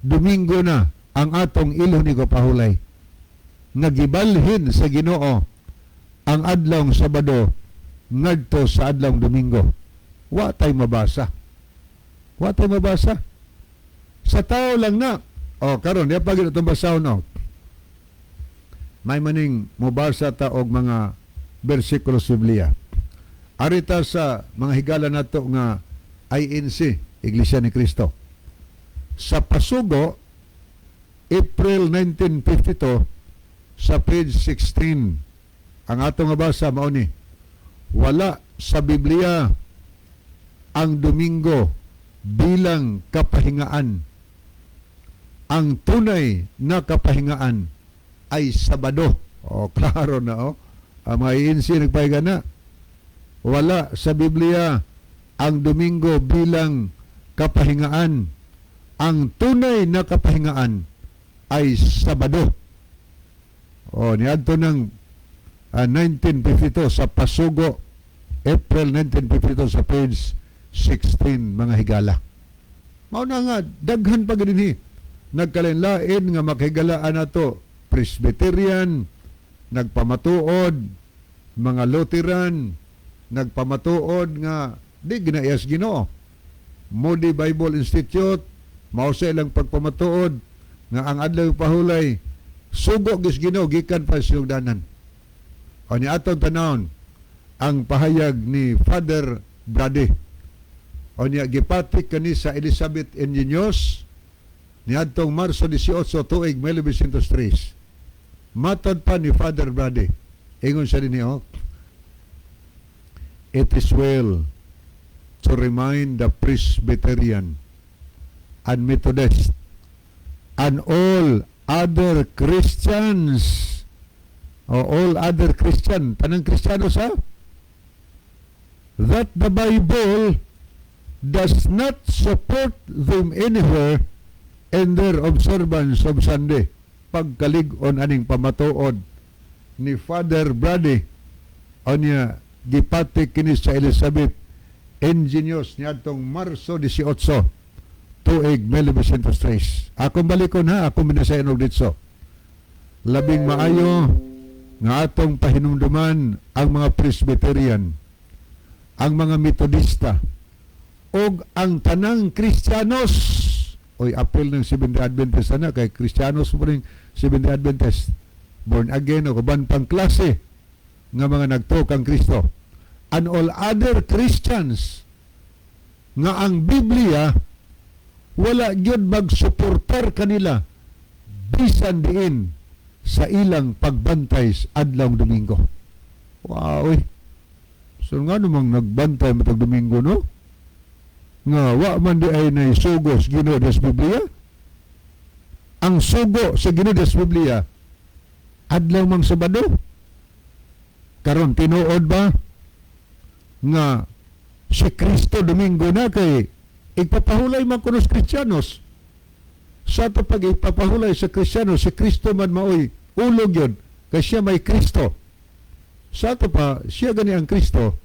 [SPEAKER 2] Domingo na ang atong ilhon igpahulay, nga gibalhin sa Ginoo ang adlawng Sabado ngadto sa adlawng Domingo. Wa tay mabasa, wa tay mabasa. Sa tao lang na. O karon di pa gid itong basahon, no? May maning mobasa ta og mga bersikulo sa Biblia. Arita sa mga higala nato nga INC, Iglesia ni Cristo, sa Pasugo, April 1952, sa page 16. Ang atong mabasa mao ni: "Wala sa Biblia ang Domingo bilang kapahingaan. Ang tunay na kapahingaan ay Sabado." Oh, klaro na oh. Ang mga INC nagpahinga na. "Wala sa Biblia ang Domingo bilang kapahingaan. Ang tunay na kapahingaan ay Sabado." Oh, niadto ng 1952 sa Pasugo, April 1952, sa page 16, mga higala. Mao na nga daghan pa dinhi nagkalain-lain nga makahigalaan nato. Presbyterian nagpamatuod, mga Lutheran nagpamatuod nga di ginaiyas Ginoo. Moody Bible Institute, mao sa ilang pagpamatuod nga ang adlaw pahulay sugo gis Ginoo gikan pa sa sinugdanan. O ni atong tanawon ang pahayag ni Father Brady. O niya gipatik kani sa Elizabeth Engineers niadtong Marso 18 tuig 1903. Matod pa ni Father Brady, ingon siya dinhi oh, "It is well to remind the Presbyterian and Methodist and all other Christians," o all other Christian, tanang Kristiyano sa, "that the Bible does not support them anywhere in their observance of Sunday." Pagkalig-on aning pamatuod ni Father Brady. Anya gipatik kini sa Elizabeth Engineers niadtong Marso 18 tuig 1903. Akong balikon ha, akong binasayan og ditso. Labing maayo nga atong pahinumduman ang mga Presbyterian, ang mga Metodista, ug ang tanang Kristiyanos. Oy, apil ng Seventh-day Adventist na kay Kristiyanos mo rin Seventh-day Adventist. Born again o uban pang klase nga mga nagtuo kang Kristo. And all other Christians nga ang Biblia wala gyud magsuportar kanila bisan diin sa ilang pagbantay sa adlawng Domingo. Wow, eh. So nga namang nagbantay matag Domingo, no? Nga wa man di ay naisugo sa Ginoo sa Biblia. Ang sugo sa Ginoo sa Biblia adlaw mang Sabado. Karon tinuod ba nga si Kristo Domingo na kay igpapahulay man kuno sa Kristiyanos? Sa ato pag ipapahulay sa Kristiyano, si Kristo man maoy ulo gyud, kay siya may Kristo. Sa ato pa, siya gani ang Kristo,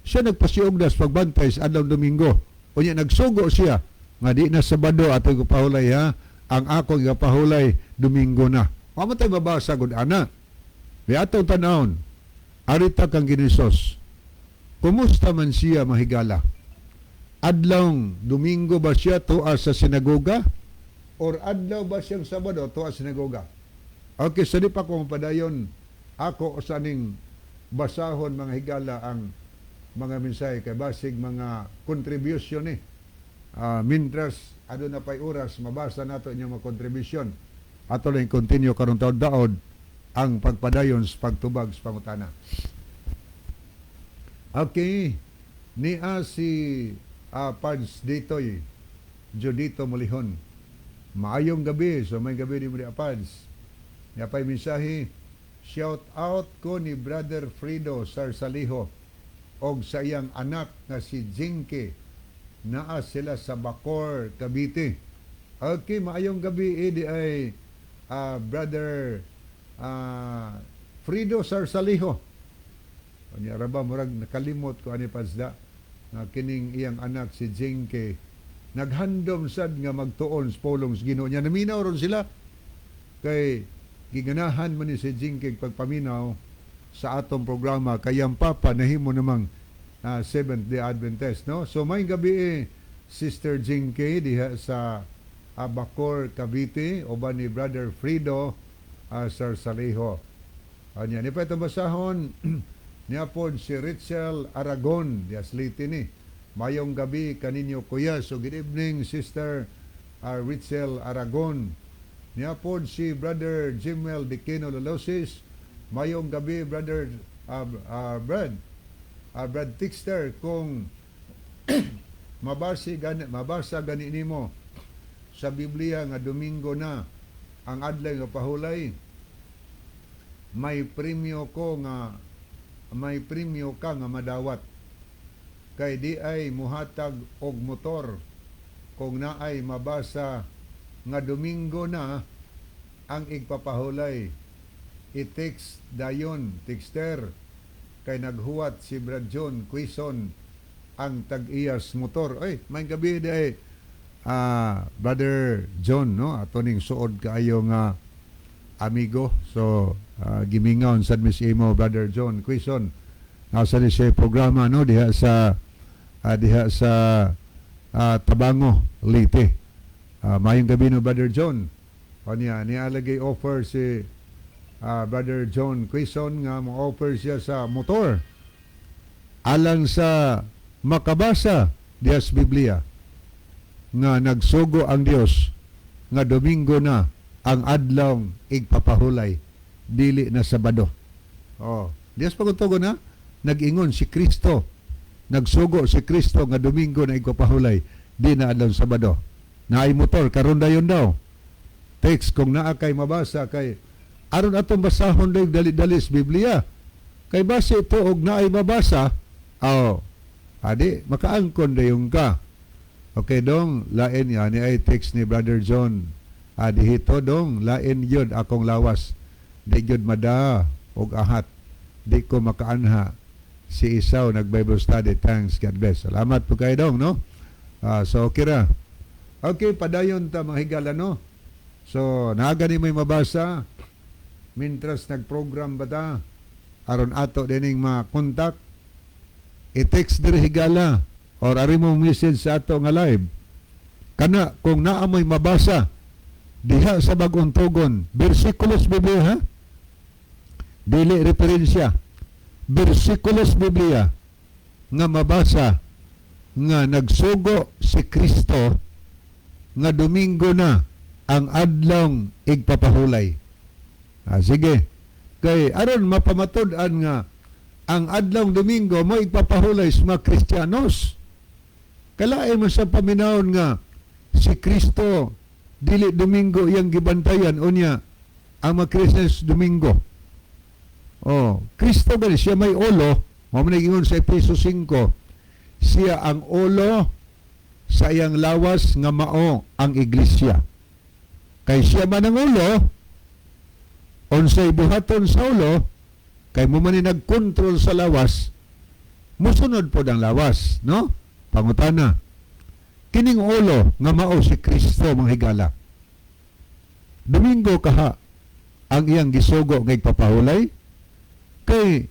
[SPEAKER 2] siya nagpasiugda sa pagbantay sa adlaw Domingo. Unya nagsugo siya nga di na Sabado ato ipapahulay ha, ang ako ipapahulay Domingo na. Wa man tay mabasa gud ana. Di atong tanawon, arita kang Ginisos. Kumusta man siya, mahigala? Adlawng Domingo ba siya tuwa sa sinagoga? Or adlaw ba siyang Sabado tuwa sa sinagoga? Okay, sa di pa ko mapadayon, ako sa ning basahon, mga higala, ang mga mensahe kay basig mga contribution ni. Mintras aduna pay oras, mabasa nato inyong mga contribution. Ato lang continue karon taon daod ang pagpadayon sa pagtubag sa pangutana. Okay, niya si Pards Ditoy, Judito Mulihon. Maayong gabi, so may gabi ni mo di Pards. Niya pa'y mensahe, shout out ko ni Brother Frido Sarsaliho og sa iyang anak nga si Jinky. Naa sila sa Bacoor, Cavite. Okay, maayong gabi di ay Brother Frido Sarsaliho. Unya ra ba murag nakalimot ko ani pasda nga kining iyang anak si Jinky naghandom sad nga magtuon sa pulong sa Ginoo niya. Naminaw ron sila kay giganahan man ni si Jinky pagpaminaw sa atong programa kay ang papa nahimo namang Seventh Day Adventist, no? So may gabi eh, Sister Jinky diha sa Bacoor, Cavite, uban ni Brother Frido Sarsaliho. Anya ni pa itong basahon niya pod si Richel Aragon diha sa Leyte ni. Mayong gabi kaninyo, kuya. So good evening, Sister Richel Aragon. Niya pod si Brother Jimel Dikino Lalosis. Mayong gabi, Brother Brad. Brad Tixter, kung mabasa gani nimo sa Biblia nga Domingo na ang adlaw nga pahulay, may premyo ka nga madawat kay di ay muhatag og motor kung naay mabasa nga Domingo na ang igpapahulay. I-text dayon, Tixter, kay naghuwat si Brad John Quezon ang tag-iyas motor. Ay, may gabi di ay Brother John, no? Ato ning suod kaayo nga amigo. So, gimingaw sad Miss imo, Brother John Quezon. Nasa ni siya programa, no, diha sa Tabango, Leyte. Mayong gabi no, Brother John. O niya, niya lagi offer si Brother John Quezon nga mo-offer siya sa motor alang sa makabasa diha sa Biblia nga nagsugo ang Dios nga Domingo na ang adlaw igpapahulay, dili na Sabado. Oh, Dios pagtugon na nag-ingon si Kristo. Nagsugo si Kristo nga Domingo na igpapahulay, di na adlaw Sabado. Naay motor karon dayon daw. Text kung naa kay mabasa kay aron atong basahon daw dali-dali sa Biblia. Kay base ito og naay mabasa, oh, adi makaangkon dayon ka. Okay dong, lain yan ni ay text ni Brother John. Adi hito dong, lain yun akong lawas. Di gyud mada og ahat. Di ko makaanha. Si Isaw nag-Bible study. Thanks, God bless. Salamat po kayo dong, no? So okay ra. Okay, padayon ta, mga higala, no? So, naa gani may mabasa mintras nag-program ba ta aron ato dining ma-contact, i-text diri, higala, or ari mo message sa ato nga live kana kung naa mo'y mabasa diha sa Bagong Tugon, bersikulos Biblia ha, dili referensya, bersikulos Biblia nga mabasa nga nagsugo si Kristo nga Domingo na ang adlong igpapahulay. Sige. Kay aron mapamatud-an nga ang adlong Domingo mo igpapahulay sa mga Kristiyanos. Kalain mo sa paminawon nga si Kristo dili Domingo iyang gibantayan, unya ang mga Kristiyanos Domingo. Oh, Kristo gani siya may ulo, mao man ingon sa Efeso 5, siya ang ulo sa iyang lawas nga mao ang iglesia. Kay siya man ang ulo, unsay buhaton sa ulo, kay mao man ni nagkontrol sa lawas, musunod pod ang lawas, no? Pangutana. Kining ulo nga mao si Kristo, mga higala, Domingo kaha ang iyang gisugo nga igpapahulay? Kay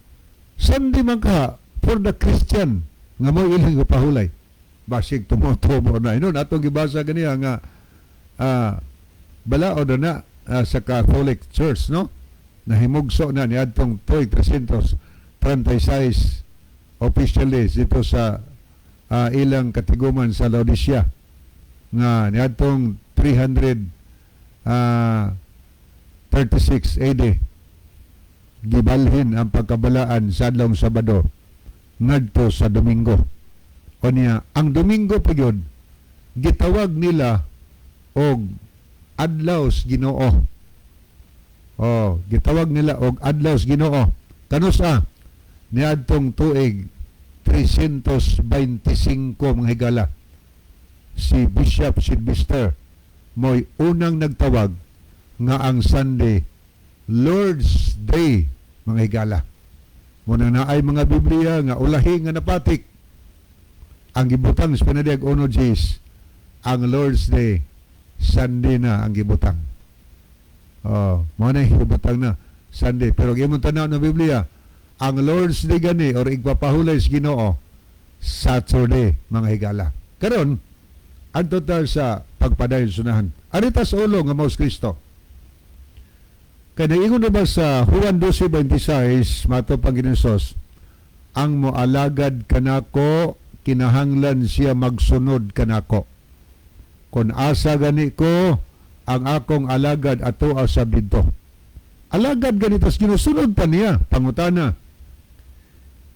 [SPEAKER 2] Sunday man kaha for the Christian nga mao ilang gipahulay. Basig tumutubo na inon atong gibasa ganiya nga balaod na sa Catholic Church, no? Nahimugso na niadtong tuig 336 officially dito sa ilang katiguman sa Laodicea nga niadtong 336 AD gibalhin ang pagkabalaan sa adlawng Sabado ngadto sa Domingo. O niya, ang Domingo pa gyud gitawag nila og adlaw sa Ginoo. Oh, gitawag nila og adlaw sa Ginoo. Kanusa? Niadtong tuig 325, mga higala. Si Bishop Sylvester mo'y unang nagtawag nga ang Sunday Lord's Day, mga higala. Muna na ay mga Biblia nga ulahi nga napatik ang gibutang sa Panadiag Ono Gs, ang Lord's Day Sunday na ang gibutang. Oh, mao na gibutang na Sunday. Pero imong tanaw ng Biblia, ang Lord's Day gani or igpapahulay sa Ginoo, Saturday, mga higala. Karon, adto ta sa pagpadayon sunahan. Arita sa ulo nga mao si Kristo. Kay naingon na ba sa Juan 12:26, mato pang Ginoo, "Ang moalagad kanako, kinahanglan siya magsunod kanako. Kung asa gani ko, ang akong alagad ato sa didto." Alagad ganito, ginusunod pa niya. Pangutana.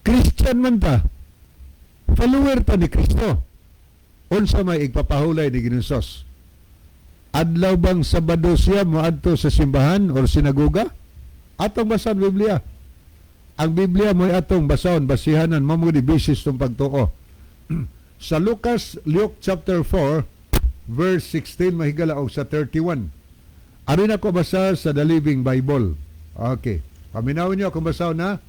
[SPEAKER 2] Christian man ta. Follower ta ni Kristo. Unsa may igpapahulay ni Ginoo? Adlaw bang Sabado siya moadto sa simbahan or sinagoga? Atong basan Biblia. Ang Biblia mo'y atong basahon, basihanan, mao mo di basis tong pagtuo. Sa Lucas, Luke chapter 4, verse 16 mahigala og sa 31. Arin ako basa sa The Living Bible. Okay. Paminawin niyo akong basahon na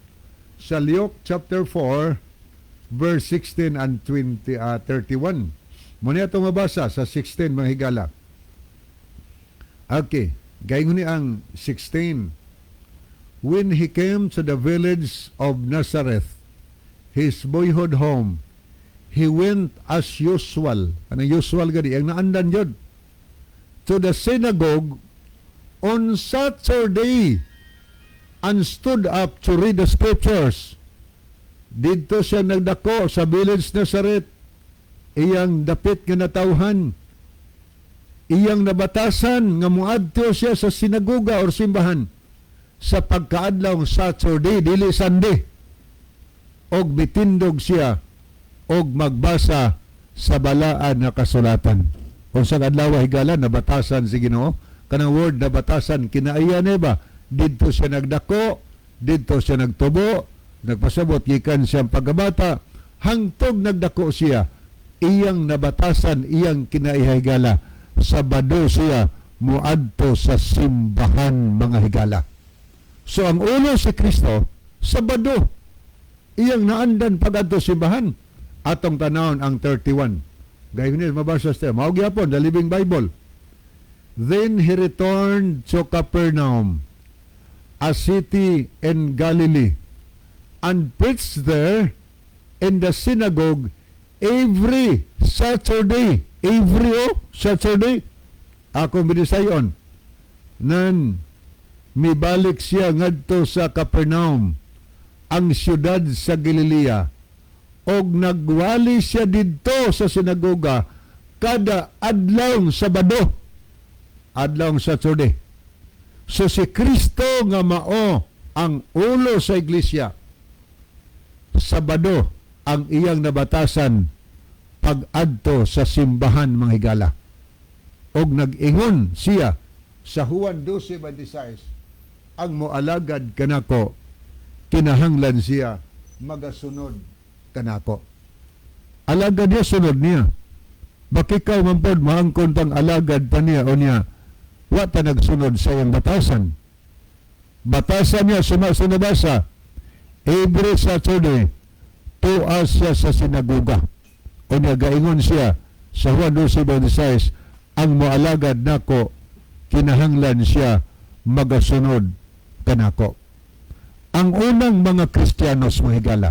[SPEAKER 2] sa Luke chapter 4, verse 16 and 20, 31. Muna itong mabasa sa 16, mga higala. Okay. Gayon ni ang 16. "When he came to the village of Nazareth, his boyhood home, he went as usual." Anong usual gani? Ang naandan yun. "To the synagogue on Saturday and stood up to read the scriptures." Didto siya nagdako sa village Nazareth. Iyang dapit nga natawhan. Iyang nabatasan nga muadto siya sa sinagoga or simbahan sa pagkaadlaw Saturday, dili Sunday. Og mitindog siya og magbasa sa balaan nga kasulatan. Kung sa adlaw, higala, nabatasan si Ginoo, kanang word nabatasan kinaiya ni ba? Didto siya nagdako, didto siya nagtubo, nagpasabot gikan siyang pagkabata hangtog nagdako siya, iyang nabatasan, iyang kinaihigala, Sabado siya muadto sa simbahan, mga higala. So ang ulo si Kristo, Sabado iyang naandan pagadto simbahan. Atong tanawon ang 31. Gayon ni mabasa sa mao gyapon The Living Bible. "Then he returned to Capernaum, a city in Galilee, and preached there in the synagogue every Saturday." Every, oh, Saturday. Ako binisayon. Nan mibalik siya ngadto sa Capernaum, ang siyudad sa Galilea, og nagwali siya didto sa sinagoga kada adlaw Sabado, adlaw Saturday. So si Kristo nga mao ang ulo sa iglesia, Sabado ang iyang nabatasan pag-adto sa simbahan, mga higala. Og nag-ingon siya sa Juan 12:26, "Ang moalagad kanako, kinahanglan siya magasunod kanako." Alagad niya, sunod niya. Bakikaw man pod maangkon pang alagad pa niya o niya Wa ta nagsunod sa iyang batasan. Batasan niya suma sa nabasa. Every Saturday, tuwa siya sa sinagoga. O niya gaingon siya sa Juan 12:26, ang moalagad nako kinahanglan siya magasunod kanako. Ang unang mga Kristiyanos, mga higala,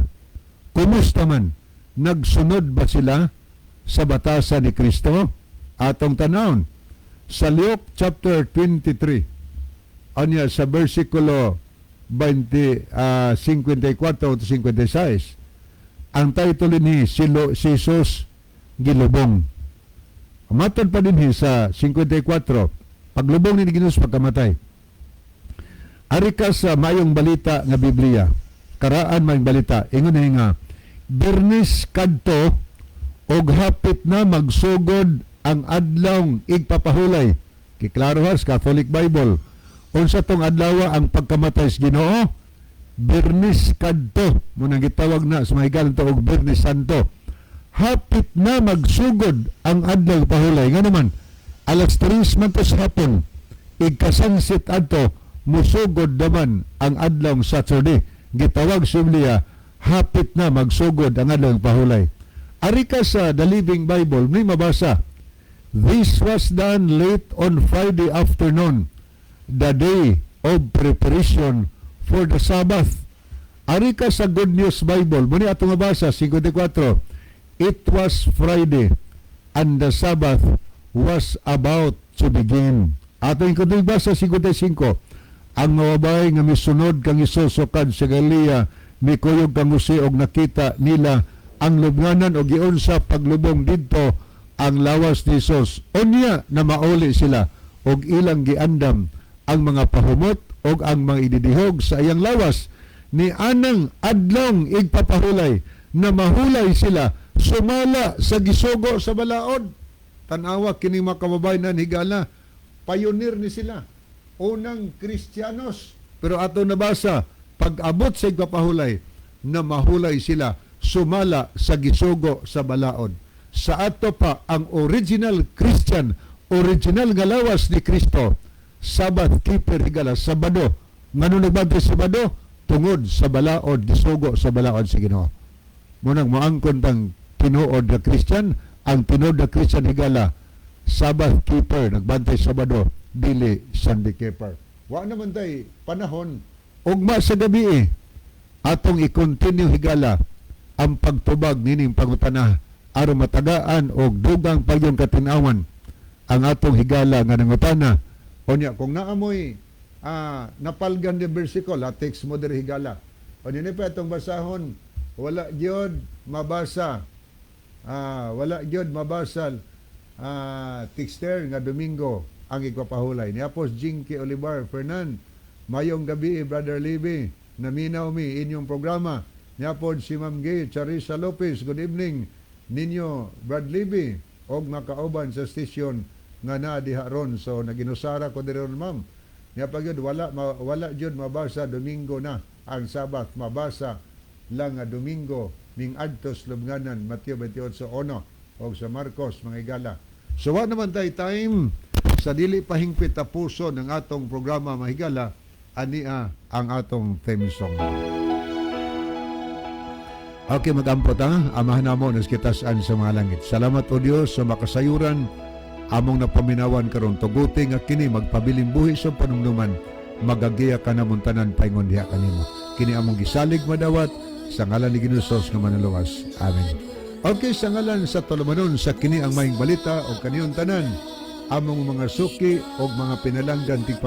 [SPEAKER 2] kumusta man? Nagsunod ba sila sa batasan ni Kristo? Atong tanawon sa Luke chapter 23, anya sa versikulo 20, 54 to 56. Ang title ni si, si Jesus gilubong. Matod pa din sa 54, paglubong ni Ginoo pagkamatay. Ari ka sa Mayong Balita nga Biblia. Karaan Mayong Balita. Ingon na nga, Bernis kadto og hapit na magsugod ang adlawng igpapahulay. Kiklaro ha, sa Catholic Bible. Unsa tong adlaw ang pagkamatay sa Ginoo? Bernis kadto. Munang gitawag na sa mga to og Bernis Santo. Hapit na magsugod ang adlaw pahulay. Nga naman, alas 3 man to sa hapon, igkasansit adto, musugod naman ang adlaw Saturday. Gitawag sa Biblia, hapit na magsugod ang adlaw pahulay. Ari ka sa The Living Bible, may mabasa, "This was done late on Friday afternoon, the day of preparation for the Sabbath." Ari ka sa Good News Bible, muni atong mabasa, 54, "It was Friday and the Sabbath was about to begin." Atong ikutoy basa 55, ang mga babae nga misunod kang Hesus sukad sa Galilea mikuyog kang Jose og nakita nila ang lubnganan og giunsa paglubong didto ang lawas ni Hesus. Unya na mauli sila og ilang giandam ang mga pahumot og ang mga ididihog sa iyang lawas. Ni anang adlong igpapahulay na mahulay sila sumala sa gisugo sa balaod. Tanawa kini, mga kababayan, higala, pioneer ni sila, unang Kristiyanos, pero ato nabasa, pag-abot sa igpapahulay na mahulay sila sumala sa gisugo sa balaod. Sa ato pa ang original Christian, original nga lawas ni Kristo, Sabbath keeper, higala, Sabado. Ngano nagbantay Sabado? Tungod sa balaod, gisugo sa balaod sa Ginoo. Munang moangkon tang tinuod nga Christian, ang tinuod nga Christian, higala, Sabbath keeper, nagbantay Sabado, dili Sunday keeper. Wa naman tay panahon. Ugma sa gabi eh, atong i-continue, higala, ang pagtubag nining pangutana aron matagaan og dugang pagyong katinawan ang atong higala nga nangutana. Unya kung naamoy napalgan ni versikulo, ha, text mo diri, higala. Unya ni pa itong basahon, wala gyud mabasa, wala gyud mabasa, texter, nga Domingo ang igpapahulay. Ni Apos Jinky Olivar Fernan, mayong gabi, Brother Libby, naminaw mi inyong programa. Niapod si Ma'am Gay Charissa Lopez, good evening ninyo, Brad Libby, og makauban sa station nga naa diha ron. So naginusara ko diri ron, ma'am. Nya pa gyud wala gyud mabasa Domingo na ang Sabat, mabasa lang nga Domingo ning adtos lubnganan, Mateo 28:1 og sa Marcos, mga higala. So wa naman tay time sa dili pahingpit tapuso ng atong programa, mga higala, ania ang atong theme song. Okay, magampo ta. Amahan namo nas kitasan sa mga langit. Salamat, O Dios, sa makasayuran among napaminawan karon. Tuguti nga kini magpabiling buhi sa panumduman. Magagiya ka namon tanan paingon diha kanimo. Kini among gisalig madawat sa ngalan ni Ginoong nga manuluwas. Amen. Okay, sa ngalan sa tulumanon sa kini ang Maayong Balita o kaniyong tanan among mga suki o mga pinalanggan tigpa